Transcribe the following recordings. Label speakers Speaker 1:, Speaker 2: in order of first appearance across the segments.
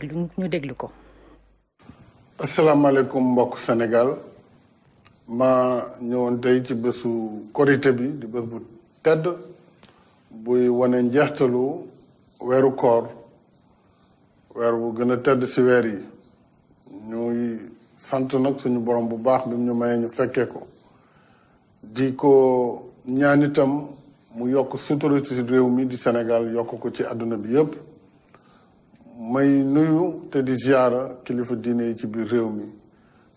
Speaker 1: ñu déglu ko.
Speaker 2: asalaamaaleykum mbokk Sénégal ma ñëwoon tey ci bésu korité bi di bés bu tedd buy wane njeextalu weeru koor weer bu gën a tedd ci weer yi ñuy sant nag suñu borom bu baax bi ñu mayee ñu fekkee ko di ko ñaan itam mu yokk sutura ci réew mi di Sénégal yokk ko ci àdduna bi yépp may nuyu te di ziara kilifa diine yi ci biir réew mi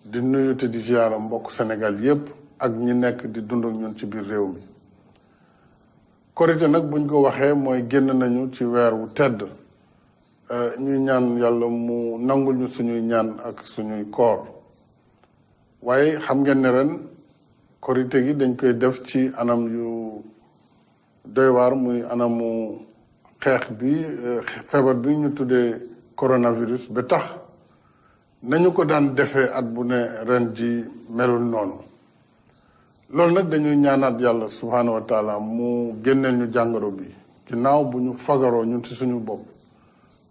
Speaker 2: di nuyu te di ziara mbokk Sénégal yépp ak ñi nekk di dund ak ñun ci biir réew mi korité nag buñ ko waxee mooy génn nañu ci weer wu tedd ñuy ñaan yàlla mu nangul ñu suñuy ñaan ak suñuy koor waaye xam ngeen ne ren korité gi dañ koy def ci anam yu doy waar muy anamu xeex bi feebar bi ñu tuddee coronavirus ba tax nañu ko daan defee at bu ne ren ji melul noonu loolu nag dañuy ñaanaat yàlla subhaanahu wa taala mu génneel ñu jàngoro bi ginnaaw bu ñu fagaroo ñun ci suñu bopp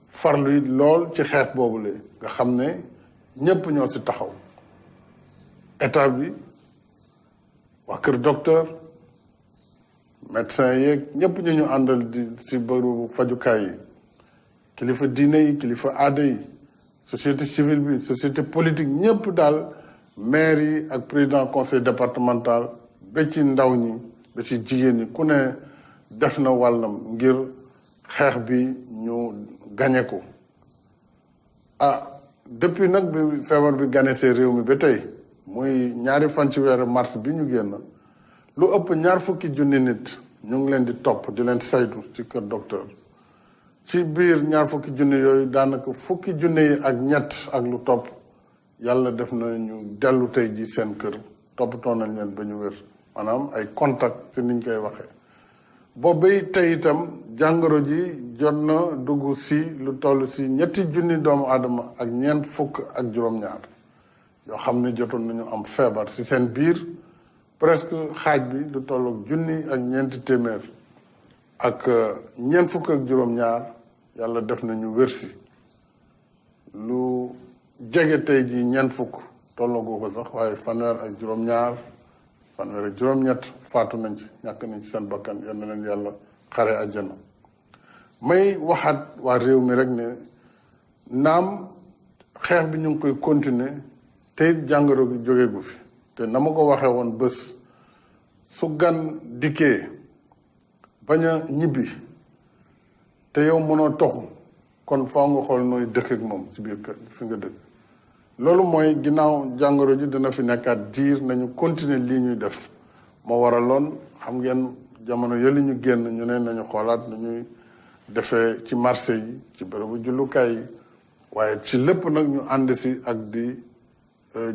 Speaker 2: farlu it lool ci xeex boobule nga xam ne ñépp ñoo ci taxaw état bi waa kër docteur médecin yeeg ñépp ñu àndal di ci bërëbu fajukaay yi kilifa diine yi kilifa aada yi société civile bi société politique ñépp daal maire yi ak président conseil départemental ba ci ndaw ñi ba ci jigéen ñi ku ne def na wàllam ngir xeex bi ñu gañe ko depuis nag bi feebar bi ganesee réew mi ba tey muy ñaari fan ci weeru mars bi ñu génn lu ëpp 20 junni nit ñu ngi leen di topp di leen saytu ci kër docteur ci biir 20 junni yooyu daanaka 10 junni yi ak ñett ak lu topp yàlla def na ñu dellu tey ji seen kër toppatoo nañ leen ba ñu wér maanaam ay contact ci niñ koy waxee boobu tey itam jàngoro ji jot na dugg si lu toll si 3 junni doomu aadama ak 4 fukk ak juróom-ñaar yoo xam ne jotoon nañu am feebar si seen biir presque xaaj bi lu toll ak junni ak 4 téeméer ak 4 fukk ak juróom-ñaar yàlla def nañu wér si lu jege tey ji 4 fukk tollagoo ko sax waaye fanweer ak juróom-ñaar fanweer ak juróom-ñett faatu nañ ci ñàkk nañ ci seen bakkan yal na leen yàlla xare àjjana may waxaat waa réew mi rek ne naam xeex bi ñu ngi koy continuer te it jàngoro bi jóge gu fi te na ma ko waxee woon bés su gan dikkee bañ a ñibbi te yow mënoo toxu kon faaw nga xool nooy dëkk ak moom ci biir kër fi nga dëkk loolu mooy ginnaaw jàngoro ji dina fi nekkaat diir nañu continuer lii ñuy def moo waraloon xam ngeen jamono yële ñu génn ñu ne nañu xoolaat nu ñuy defee ci marché yi ci bërëbu jullukaay yi waaye ci lépp nag ñu ànd si ak di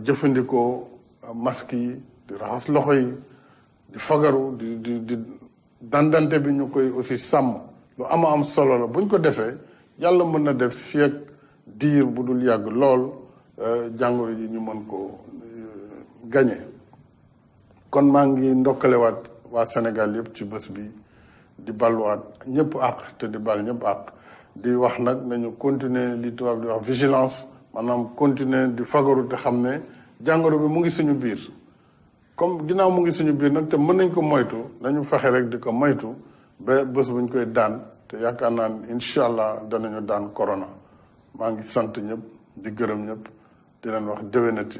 Speaker 2: jëfandikoo masque yi di raxas loxo yi di fagaru di dandante bi ñu koy aussi sàmm lu am solo la buñ ko defee yàlla mën na def fii ak diir bu dul yàgg lool jàngoro ji ñu mën ko gañe kon maa ngi ndokkalewaat waa Sénégal yëpp ci bés bi di balwaat ñëpp àq te di bal ñëpp àq di wax nag nañu continuer li tubaab di wax vigilance maanaam continuer di fagaru te xam ne jàngoro bi mu ngi suñu biir comme ginnaaw mu ngi suñu biir nag te mën nañ ko moytu nañu fexe rek di ko moytu ba bés buñ koy daan te yaakaar naa ne incha allah danañu daan corona maa ngi sant ñëpp di gërëm ñëpp di leen wax déwénati